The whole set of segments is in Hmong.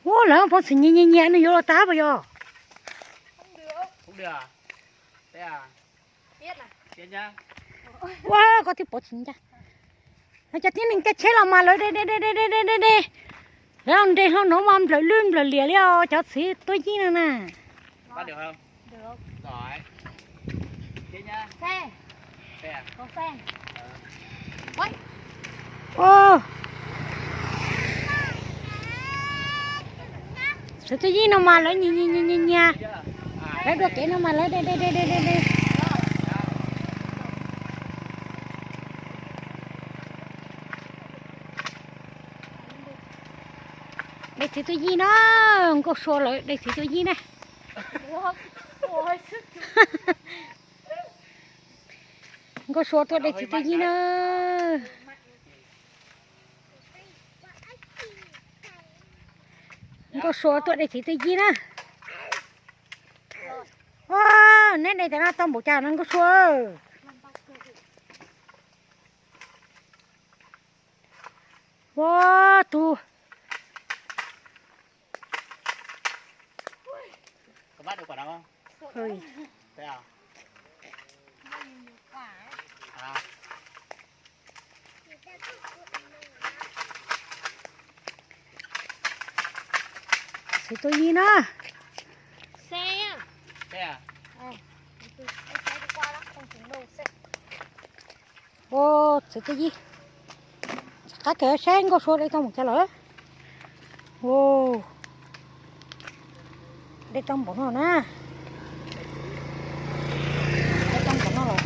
Ua lawv pov txhim nyias nyias nyias nws yuav los tag puas yog? Ua koj twb pov txhim ncaj. Lawv cov tib neeg caij tsheb los mas lawv de de de de de de de de. Lawv nres hlo no mas nplawm lwj nplawm liam li os cov txiv tuaj yij no na. Txiv tuaj yij no mas lawv nyias nyias nyias nyias, lawv dua kev no mas lawv de de de de de de. De txiv tuaj yij na, nkauj sua lawv de txiv tuaj yij na. Nkauj sua tuaj de txiv tuaj yij na. Nkauj sua tuaj de txiv tuaj yij na. Neb de tas no tau npaum cas no nkauj sua? Ua tus Txiv tuaj yij na. Ua txiv tuaj yij. Qab kawg saib nkauj sua de tau npaum cas lawm. Ua de tau npaum no na. De tau npaum no lawm.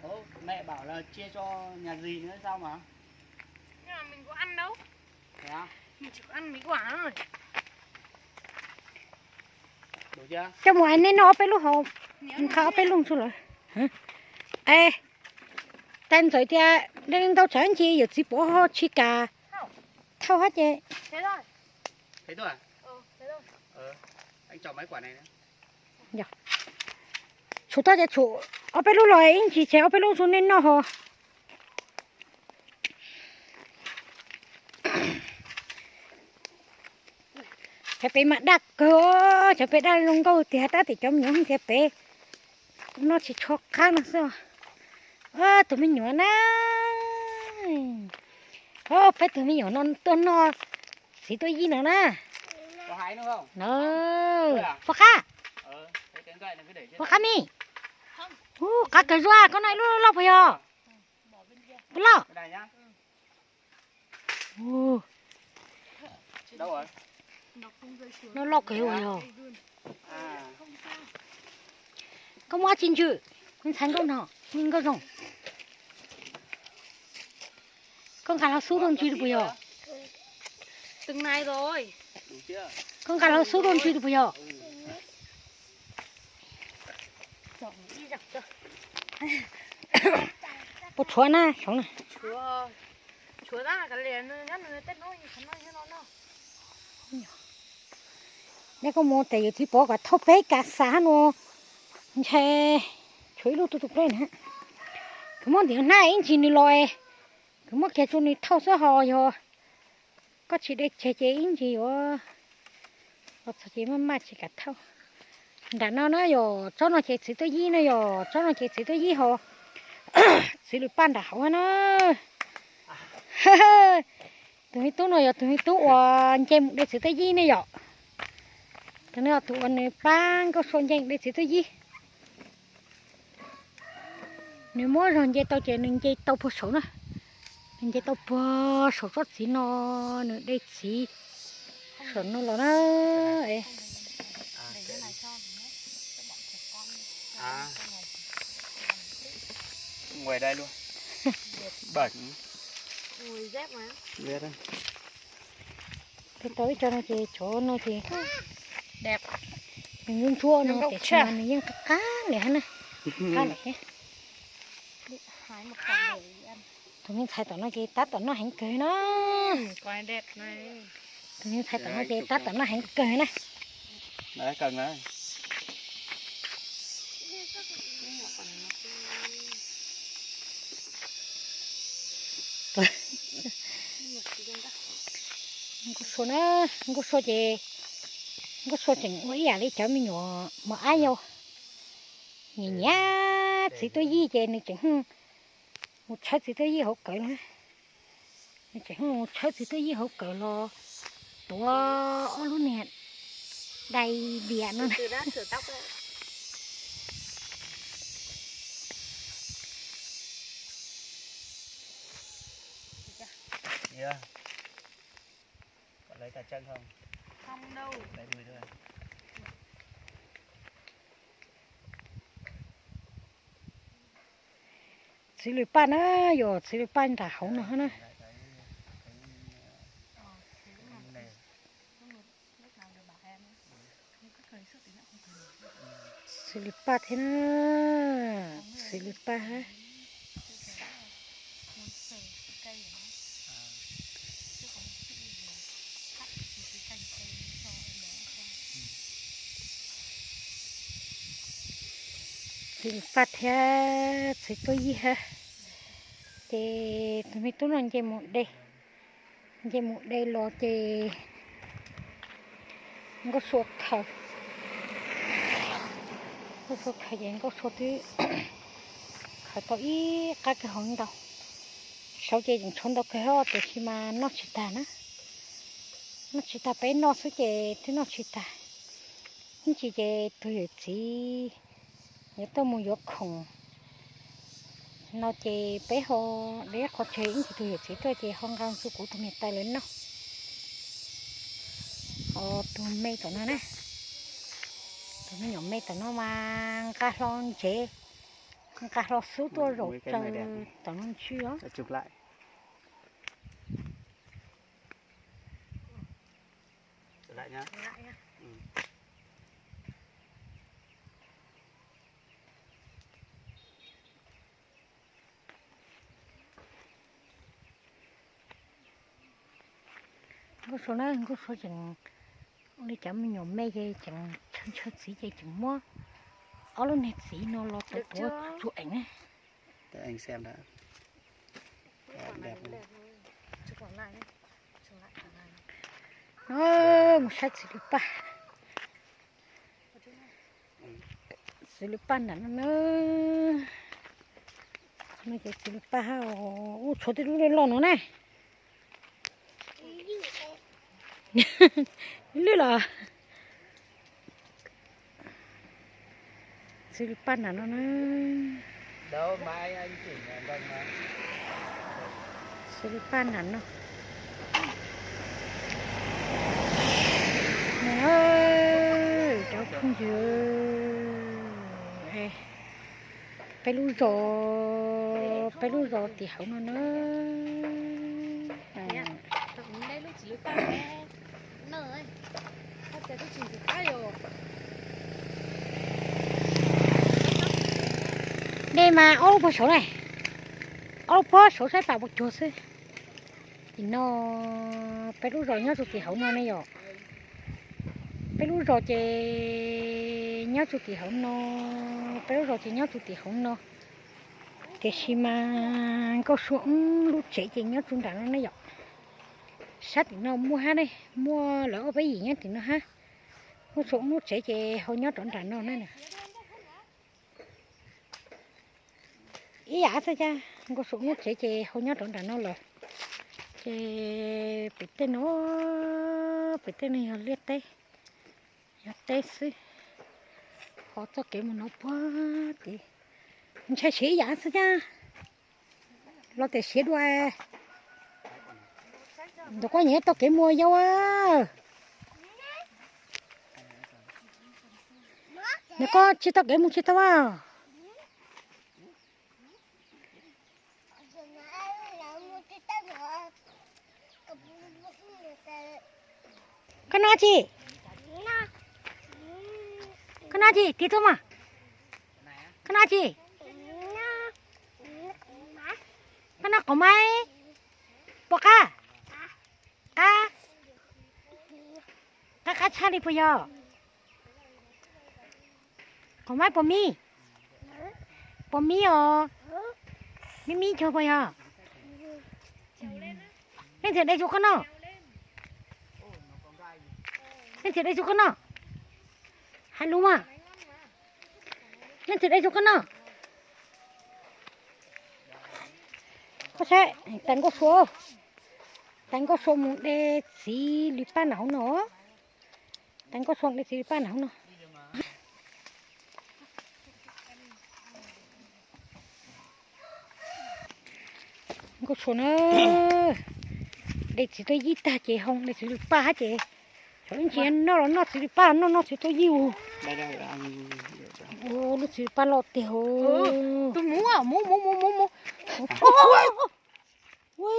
Ơ, mẹ bảo là chia cho nhà dì nữa sao mà? Coj mus es nej noj ob peb lub hauv, qha ob peb lub txuj lawm. Es, tas ntxawm tias de ntau tsam ntsis yawm txiv pov ho tsis kam thauj hab ces. Tshum toj ces tshum ob peb lub los ib ntsis ces ob peb lub txuj nej noj ho. Cov pem mas daj kawg, cov pem daj zoo nkauj tiag tab sis cov me nyuam tias pem noj tsis tsho qab no xwb. Tus me nyuam na, peb tus me nyuam no tuaj noj txiv tuaj yij no na. Pov qab, pov qab me. Ub, qab kawg zuag, koj noj ib lub loj puas yog? Loj. Noj loj kawg ua yog. Koj muab dab tsi ntswg? Me ntxhais nkauj no, me nkauj zoo. Koj nqa los xub tuaj ntsis puas yog? Koj nqa los xub tuaj ntsis puas yog? Puas tshuav na, xyov na. Neb koj mus tes yawm txiv pov kom thauj peb kas xav no, ntshai tshuav ib lub tu tu pleb na. Kuv muab ntim hnab ib ntsis nws los, kuv muab kiag rau nws thauj xwb ho yog koj tsis de tseg ces ib ntsis yuav los txog ces maj maj tsis kam thauj. Nram no na yog tsob no ces txiv tuaj yib na, yog tsob no ces txiv tuaj yib ho txiv lws paj nram hauv na. Tus me tub no yog tus me tub uas nce mus de txiv tuaj yib ne yom. Tus no yog tus uas nws pab Nkauj Sua nce de txiv tuaj yib. Nws muab zog nce tau ces nws nce tau puag saum na. Nws nce tau puag saum tsob txiv no, nws de txiv saum no los na. Tau ib co no ces cov no ces nws ntsuab ntsuab no tiam sis mas nws yeej qab qab li hab na. Qab lawm thiab. Tus me ntxhais tom no ces tab tom noj heev kawg na. Tus me ntxhais tom no ces tab tom noj heev kawg na. Noj kawg na. Nkauj Sua na, Nkauj Sua ces, Nkauj Sua tseem ua ib yam li cov me nyuam mos ab yau, nyiam nyiam txiv tuaj yij ces nws tseem mus tshawb txiv tuaj yij hauv kawm na. Nws tseem mus tshawb txiv tuaj yij hauv kawm los tuav ob lub niag dai diam no. Txiv lws paj na, yog txiv lws paj nram hauv no na. Txiv lws paj thiab na, txiv lws paj. Txiv lws paj thiab txiv tuaj yij hab. Ces tus me tub no nce mus de, nce mus de los ces Nkauj Sua khaws, Nkauj Sua khaws ces Nkauj Sua twb khaws tau ib qab kawg hauv ntau. Saud ces tseem tshuav ntau kawg hos tiam sis mas noj tsis tag na. Noj tsis tag, peb noj xwb ces twb noj tsis tag. Ib ntsis ces tus yawm txiv yuav tuaj mus yuav khoom no ces peb ho de ib qho tseg, ib ntsis tus yawm txiv tuaj ces ho nqa txug kuv tus me nyuam tais lawv noj. Ho tus me tom no na, tus me nyuam me tom no mas nqa hlo ntsev, nqa hlo xub tuaj zaum tsaws tom no ntswj os. Nkauj Sua na, Nkauj Sua tseem ua li cov me nyuam me ces tseem ntshaw ntshaw txiv ces tseem muab ob lub niag txiv no los tuav tuav tsuj eem na. Mus saib txiv lws paj. Txiv lws paj nram no na. No ces txiv lws paj hab, ub tshuav tej lub loj loj no na. Lwj los. Txiv lws paj nram no na. Txiv lws paj nram no. Cov phooj ywg, peb lub zos, peb lub zos tim hauv no na. Dej mas ob lub puag saud na, ob lub puag saud saib pam puas cuag xwb. Tim no peb lub zos nyob txug tim hauv no ne yom. Peb lub zos ces nyob txug tim hauv no, peb lub zos ces nyob txug tim hauv no. Tiam sis mas Nkauj Sua wb lub tsev ces nyob txug nram no ne yom. Sab tim no muaj hab ne, muaj lawv ob peb yim nyob tim no hab. Nkauj Sua wb lub tsev ces ho nyob rov nram no na. Ib yam xwb cas Nkauj Sua wb lub tsev ces ho nyob rov nram no lawm. Ces pem tej no, pem tej no yog liaj teb, yog teb xwb. Ho txoj kev mus no puag tid, ntshai siav ib yam xwb cas. Los tias siav dua. Ntawm koj nyiam txoj kev mus yau. Ntawm koj tsis tau kev mus tsis tau a. Koj noj tsi? Koj noj tsi? Tig tuaj mas. Koj noj tsi? Koj noj qos maib puas qab? Qab. Qab qab tshaj li puas yog? Qos maib puas mib? Puas mib os? Mib mib cuag puas yog? Leej twg de xyoo koj noj? Leej twg de xyoo koj noj? Hais lus mas. Leej twg de xyoo koj noj? Koj saib, tais Nkauj Sua, tais Nkauj Sua mus de txiv lws paj nram hauv no. Tais Nkauj Sua de txiv lws paj nram hauv no. Nkauj Sua na, de txiv tuaj yij tag ces hoo de txiv lws paj hab ces, xyov ib ntsis noj los noj txiv lws paj, noj noj txiv tuaj yij ua. Ua lub txiv lws paj loj tiag hos. Tus muv, muv, muv, muv, muv, muv. Ui.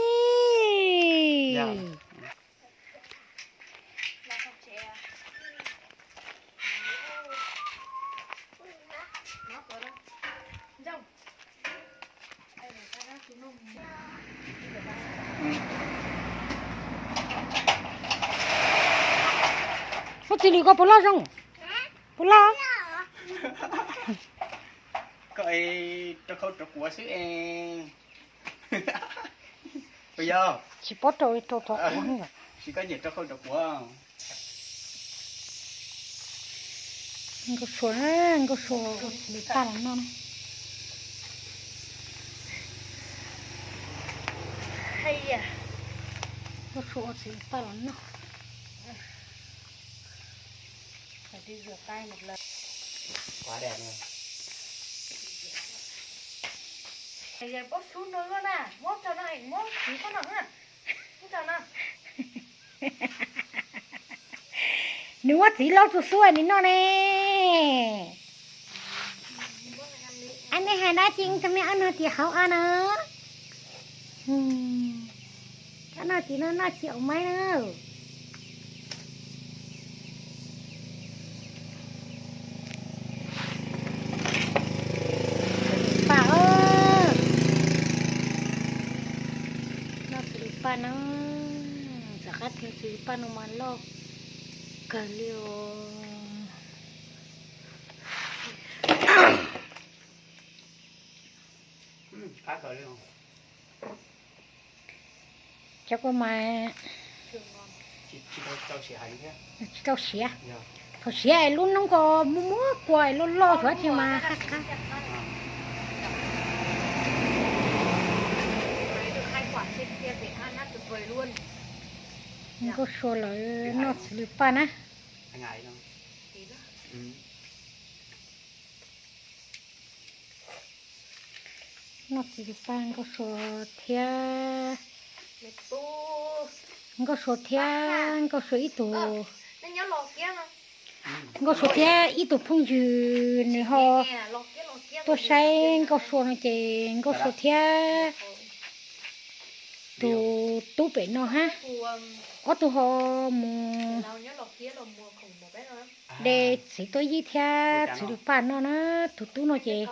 Muab txiv lws koj puas loj zoo? Puas loj? Koj rau khau rau quav xwb es. Puas yog? Tsis paub rau, rau rau quav. Tsis koj nyiam rau khau rau quav. Nkauj Sua, Nkauj Sua ua txiv lws paj los noj na. Nkauj Sua ua txiv lws paj los noj. Nws muab txiv lauj txug xub nws noj ne. Ab, nej hais dab tsi, tus me ab no tias hauv ab na. Ab no tsis noj noj tsis ua maib na. Paj, noj txiv lws paj no, tom qab txiv lws paj no mas loj kawg li os. Cov kua mas tsis tau siav, thaum siav es lub noob ko muaj muaj kua es loj loj xwb thiaj mas qab qab. Nkauj Sua lawv noj txiv lws paj na. Noj txiv lws paj Nkauj Sua thiab, Nkauj Sua thiab, Nkauj Sua ib tug, Nkauj Sua thiab ib tug phooj ywg nws ho tuaj saib Nkauj Sua no ces Nkauj Sua thiab tus tub pem no hab, ob tug ho mus de txiv tuaj yij thiab txiv lws paj noj na. Tus tub no ces,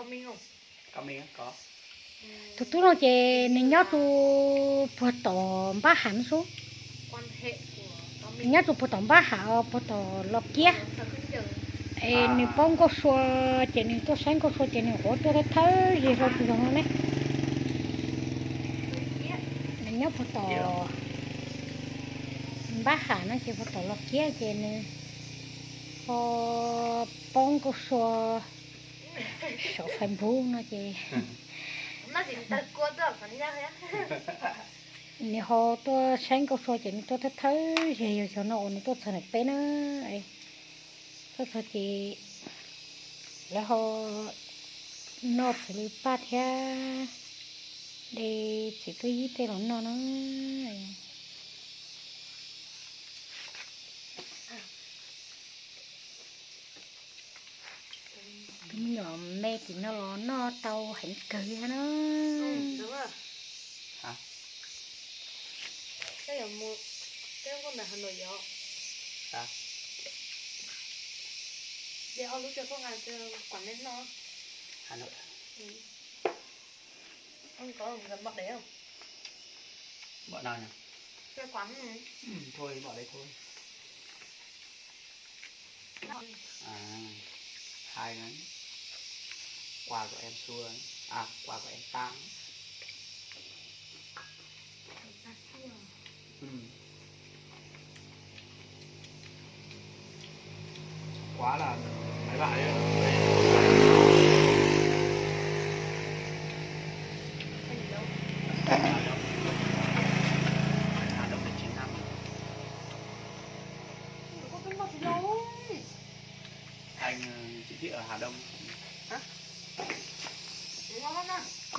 tus tub no ces nws nyob rau puag tom Npab Ham xwb. Nws nyob rau puag tom Npab Ham, puag tom Los Kiab. Es nws paub Nkauj Sua, ces nws tuaj saib Nkauj Sua ces nws quav tuaj thawj thawj zig rau tus zoov no ne. Nws nyob puag tom Npab Ham no ces puag tom Los Kiab ces nws ho paub Nkauj Sua saum Facebook no ces nws ho tuaj saib Nkauj Sua ces nws tuaj thawj thawj zig yog xyoo no uas nws tuaj txog ntawm peb na. Tuaj txog ces lawv ho noj txiv lws paj thiab de txiv tuaj yij tej los noj na. Tus me nyuam me tim no los noj tau heev kawg li na. Thôi, bỏ đấy thôi. À, hay đấy. Quà của em Xuân, à, quà của em Tam. Koj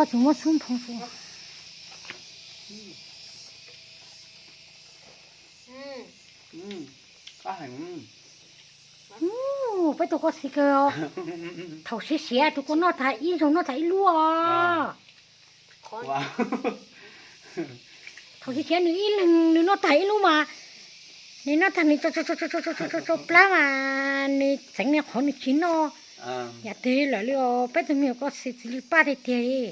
tsis muab xub nphoo su. Peb tus koj siv kawg os. Thaum siav siav tus koj noj tag ib zaug noj tag ib lub os. Thaum siav siav nws ib leeg nws noj tag ib lub mas, nws noj tag nws tso tso plab mas nws txeev nws qhov nws tsis noj. Yam twg lawm li os, peb tus me nyuam koj siv txiv li paj tiag tiag li.